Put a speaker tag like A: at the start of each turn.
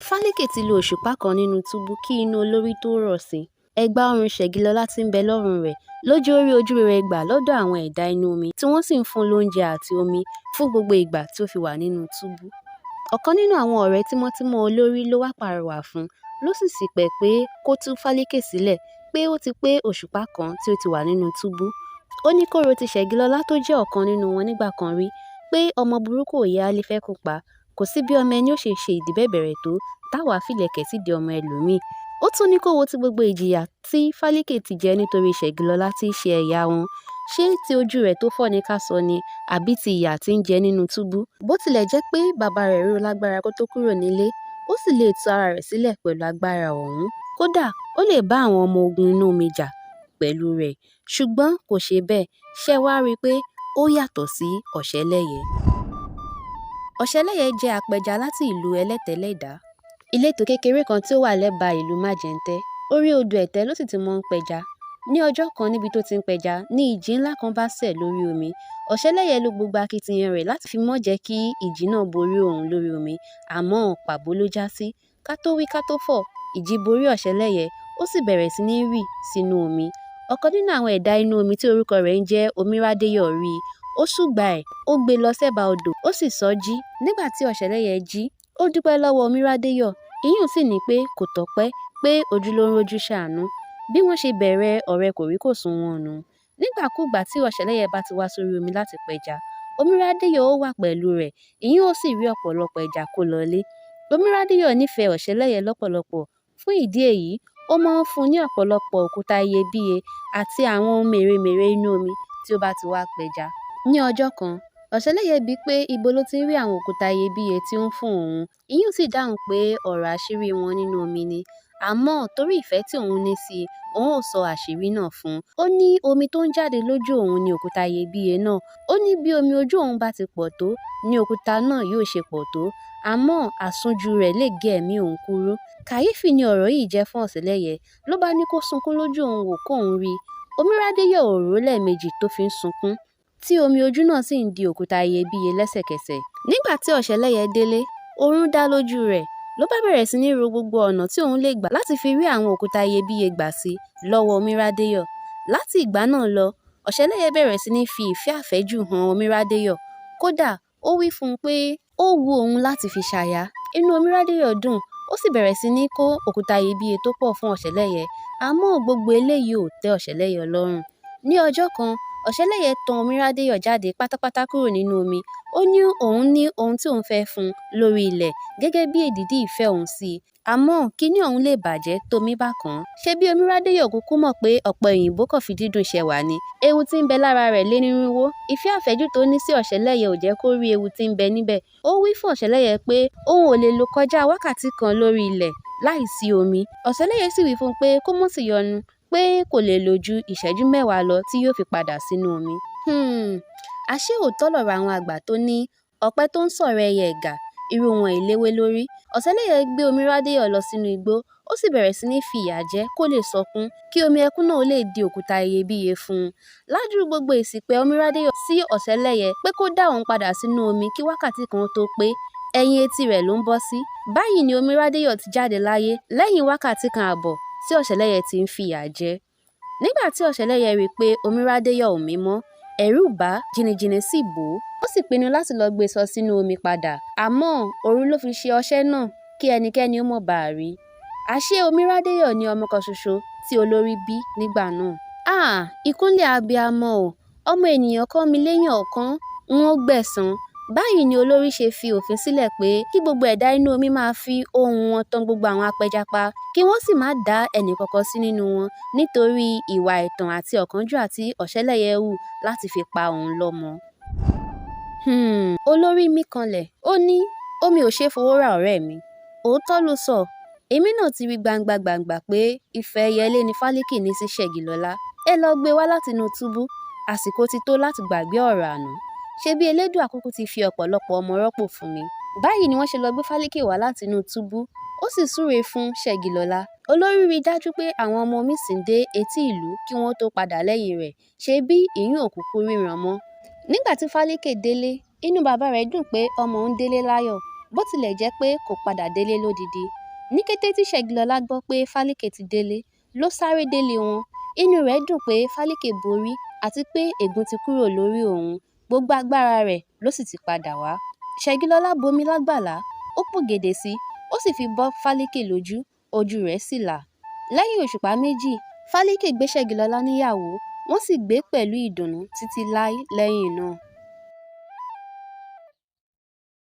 A: Fálékè ti lo òṣùpá kan nínú túbú kí inú olórí tóó rọ̀ sí i. Ẹ̀gbà ọrùn Ṣẹ̀gilọlá tí ń bẹ lọ́rùn rẹ̀ ló jẹ́ ó rí ojúrere gbà lọ́dọ̀ àwọn ẹ̀dá inú omi tí wọ́n sì ń fún un lóúnjẹ àti omi fún gbogbo ìgbà tó fi wà nínú túbú. Ọ̀kan nínú àwọn ọ̀rẹ́ tímọ́tímọ́ olórí ló wáá pàrọwà fún un, ló sì ṣìpẹ̀ pé kó tú Fálékè sílẹ̀, pé ó ti pé òṣùpá kan tí ó ti wà nínú túbú. Ó ní kó ro ti Ṣẹ̀gilọlá tó jẹ́ ọ̀kan nínú wọn nígbà kan rí, pé ọmọ burúkú ò yẹ hálí fẹ́kùn pa, kò sí bí ọmọ ẹni ó ṣe ṣe ìdí-bẹ̀bẹ̀rẹ̀ tó táá fìlẹ̀kẹ̀ sídìí ọmọ ẹlòmí-ín. Ó tún ní kó wo ti gbogbo ìjìyà tí Fálékè ti jẹ nítorí Ṣẹ̀gilọlá tí í ṣe ẹ̀yà wọn. Ṣé ti ojú rẹ̀ tó fọ́ ni ká sọ ni àbí ti ìyà tí ń jẹ nínú túbú? Bó tilẹ̀ jẹ́ pé bàbá rẹ̀ ró lágbára kó tóó kúrò nílé, ó sì lè tú ara rẹ̀ sílẹ̀ pẹ̀lú agbára ọ̀hún. Kódà ó lè bá àwọn ọmọ ogun inú omi jà pẹ̀lú rẹ̀, ṣùgbọ́n kò ṣe bẹ́ẹ̀. Ṣé wàá rí i pé ó yàtọ̀ sí Ọ̀ṣẹ̀lẹ́yẹ? Ọ̀ṣẹ̀lẹ́yẹ jẹ́ apẹja láti ìlú Ẹlẹ́tẹ̀ẹ́lẹ̀dá, ìletò kékeré kan tí ó wà lẹ́bàá ìlú Májẹ̀ntẹ́. Orí odò Ẹ̀tẹ́ ló sì ti máa ń pẹja. Ní ọjọ́ kan níbi tó ti ń pẹja ní ìjì ńlá kan bá sẹ̀ lórí omi. Ọ̀ṣẹ̀lẹ́yẹ lo gbogbo akitiyan rẹ̀ láti fi má jẹ́ kí ìjì náà borí òun lórí omi, àmọ́ pàbó ló já sí. Ká tó wí ká tó fọ̀, ìjì borí Ọ̀ṣẹ̀lẹ́yẹ, ó sì bẹ̀rẹ̀ sí ní rì sínú omi. Ọ̀kan nínú àwọn ẹ̀dá inú omi tí orúkọ rẹ̀ ń jẹ́ Omírádéyọ̀ rí i, ó ṣùgbàá ẹ̀, ó gbé e lọ sẹ́bàá odò, ó sì sọ ọ́ jí. Nígbà tí Ọ̀ṣẹ̀lẹ́yẹ jí, ó dúpẹ́ lọ́wọ́ Omírádéyọ̀, ìyún sì ní pé kò tọ́pẹ́, pé ojú ló ń rójú ṣàánú. Bí wọ́n ṣe bẹ̀rẹ̀ ọ̀rẹ́ kòríkòsùn wọn nù. Nígbàkúùgbà tí Ọ̀ṣẹ̀lẹ́yẹ bá ti wá sórí omi láti pẹja, Omírádéyọ̀ ó wà pẹ̀lú rẹ̀, ìyún ó sì rí ọ̀pọ̀lọpọ̀ ẹja kó lọlé. Omírádéyọ̀ nífẹ̀ẹ́ Ọ̀ṣẹ̀lẹ́yẹ lọ́pọ̀lọpọ̀. Fún ìdí èyí, ó máa ń fún un ní ọ̀pọ̀lọpọ̀ òkúta iyebíye àti àwọn ohun mèremère inú omi tí ó bá ti wá pẹja. Ní ọjọ́ kan, Ọ̀ṣẹ̀lẹ́yẹ bi í pé ibo ló ti ń rí àwọn òkúta iyebíye tí ó ń fún òun. Ìyún sì dáhùn pé ọ̀rọ̀ àṣírí wọn nínú omi ni, àmọ́ torí ìfẹ́ tí òun ní sí i, òun ó sọ àṣírí náà fún un. Ó ní omi tó ń jáde lójú òun ni òkúta iyebíye náà. Ó ní bí omi ojú òun bá ti pọ̀ tó ni òkúta náà yóò ṣe pọ̀ tó, àmọ́ àsunjù rẹ̀ lè gé ẹ̀mí òun kúrú. Kàyéfì ni ọ̀rọ̀ yìí jẹ́ fún Ọ̀ṣẹ̀lẹ́yẹ, ló bá ní kó sunkún lójú òun wò kóun rí i. Omírádéyọ̀ ò rò ó lẹ́ẹ̀mejì tó fi ń sunkún, tí omi ojú náà sì ń di òkúta iyebíye lẹ́sẹ̀kẹsẹ̀. Nígbà tí Ọ̀ṣẹ̀lẹ́yẹ délé, oorun dá lójú rẹ̀, ló bá bẹ̀rẹ̀ sí ní ro gbogbo ọ̀nà tí òun lè gbà láti fi rí àwọn òkúta iyebíye gbà sí lọ́wọ́ Omírádéyọ̀. Láti ìgbà náà lọ, Ọ̀ṣẹ̀lẹ́yẹ bẹ̀rẹ̀ sí ní fi ìfẹ́ àfẹ́jù han Omírádéyọ̀. Kódà ó wí fún un pé ó wu òun láti fi ṣaya. Inú Omírádéyọ̀ dùn, ó sì bẹ̀rẹ̀ sí ní kó òkúta iyebíye tó pọ̀ fún Ọ̀ṣẹ̀lẹ́yẹ, àmọ́ gbogbo eléyìí ò tẹ́ Ọ̀ṣẹ̀lẹ́yẹ lọ́rùn. Ní ọjọ́ kan, Ọ̀ṣẹ̀lẹ́yẹ tan Omírádéyọ̀ jáde pátápátá kúrò nínú omi. Ó ní òun ní ohun tí òun fẹ́ fún un lórí ilẹ̀ gẹ́gẹ́ bí èdìdí ìfẹ́ òun sí i, àmọ́ kiní ọ̀hún lè bàjẹ́ tómi bá kàn án. Ṣebí Omírádéyọ̀ kúkú mọ̀ pé ọ̀pẹ òyìnbó kàn fi dídùn ṣẹwà ni. Ewu tí ń bẹ lára rẹ̀ lé nírínwó. Ìfẹ́ àfẹ́jù tó ní sí Ọ̀ṣẹ̀lẹ́yẹ ò jẹ́ kó rí ewu tí ń bẹ níbẹ̀. Ó wí fún Ọ̀ṣẹ̀lẹ́yẹ pé òun ò lè lò kọjá wákàtí kan lórí ilẹ̀ láìsí omi. Ọ̀ṣẹ̀lẹ́yẹ sì wí fún un pé kó má ṣèyọnu, pé kò lè lò ju ìṣẹ́jú mẹ́wàá lọ tí yóò fi padà sínú omi. Àṣé òótọ́ lọ̀rọ̀ àwọn àgbà tó ní ọ̀pẹ tó ń sọ̀rọ̀ ẹyẹ ẹ̀gà, irú wọn ì léwé lórí. Ọ̀ṣẹ̀lẹ́yẹ gbé Omírádéyọ̀ lọ sínú igbó, ó sì bẹ̀rẹ̀ sí ní fi ìyà jẹ ẹ́ kó lè sọkún, kí omi ẹkún náà lè di òkúta iyebíye fún un. Ládùrú gbogbo ìsìpẹ̀ Omírádéyọ̀ sí Ọ̀ṣẹ̀lẹ́yẹ pé kó dá òun padà sínú omi kí wákàtí kan tó pé, ẹ̀yìn etí rẹ̀ ló ń bọ́ sí. Báyìí ni Omírádéyọ̀ ti jáde láyé lẹ́yìn wákàtí kan ààbọ̀ tí Ọ̀ṣẹ̀lẹ́yẹ ti ń fìyà jẹ ẹ́. Nígbà tí Ọ̀ṣẹ̀lẹ́yẹ rí i pé Omírádéyọ̀ ò mí mọ́, ẹ̀rù bà á, jìnnìjìnnì sì bò ó. Ó sì pinnu láti lọ gbé e sọ sínú omi padà, àmọ́ òru ló fi ṣe ọṣẹ́ náà kí ẹnikẹ́ni ó má baà rí i. Àṣé Omírádéyọ̀ ní ọmọ kan ṣoṣo tí olórí bí nígbà náà. Háà! Ìkúnlẹ̀ abiyamọ o, ọmọ ènìyàn kọ́ mi léyín ọ̀ọ́kán, n ó gbẹ̀san. Báyìí ni olórí ṣe fi òfin sílẹ̀ pé kí gbogbo ẹ̀dá inú omi máa fi ohùn wọn tan gbogbo àwọn apẹja pa, kí wọ́n sì má dá ẹnìkankan sí nínú wọn nítorí ìwà ẹ̀tàn àti ọ̀kánjúà tí Ọ̀ṣẹ̀lẹ́yẹ hù láti fi pa òun lọ́mọ. Olórí mí kanlẹ̀, ó ní omi ò ṣeé fowó ra ọ̀rẹ́ mi. Òótọ́ ló sọ, èmi náà ti rí gbangba gbàǹgbà pé ìfẹ́ ẹyẹlé ni Fálékè ní sí Ṣẹ̀gilọlá. Ẹ lọ gbé e wá látinú túbú, àsìkò ti tó láti gbàgbé ọ̀rọ̀ àná. Ṣebí Elédùà kúkú ti fi ọ̀pọ̀lọpọ̀ ọmọ rọ́pò fún mi. Báyìí ni wọ́n ṣe lọ gbé Fálékè wá látinú túbú, ó sì súre fún Ṣẹ̀gilọlá. Olórí rí i dájú pé àwọn ọmọ omi sì ń dé etí ìlú kí wọ́n tó padà lẹ́yìn rẹ̀, ṣebí ìyún ò kúkú ríran mọ́. Nígbà tí Fálékè délé, inú bàbá rẹ̀ dùn pé ọmọ òun délé láyọ̀. Bó tilẹ̀ jẹ́ pé kò padà délé lódidi. Ní kété tí Ṣẹ̀gilọlá gbọ́ pé Fálékè ti délé, ló sáré délé wọn. Inú rẹ̀ dùn pé Fálékè borí àti pé ègún ti kúrò lórí òun, gbogbo agbára rẹ̀ ló sì ti padà wá. Ṣẹ̀gilọlá bomi lágbàlá, ó pògèdè sí i, ó sì fi bọ́ Fálékè lójú, ojú rẹ̀ sì là. Lẹ́yìn òṣùpá méjì, Fálékè gbé Ṣẹ̀gilọlá níyàwó, wọ́n sì gbé pẹ̀lú ìdùnnú títí láé lẹ́yìn náà.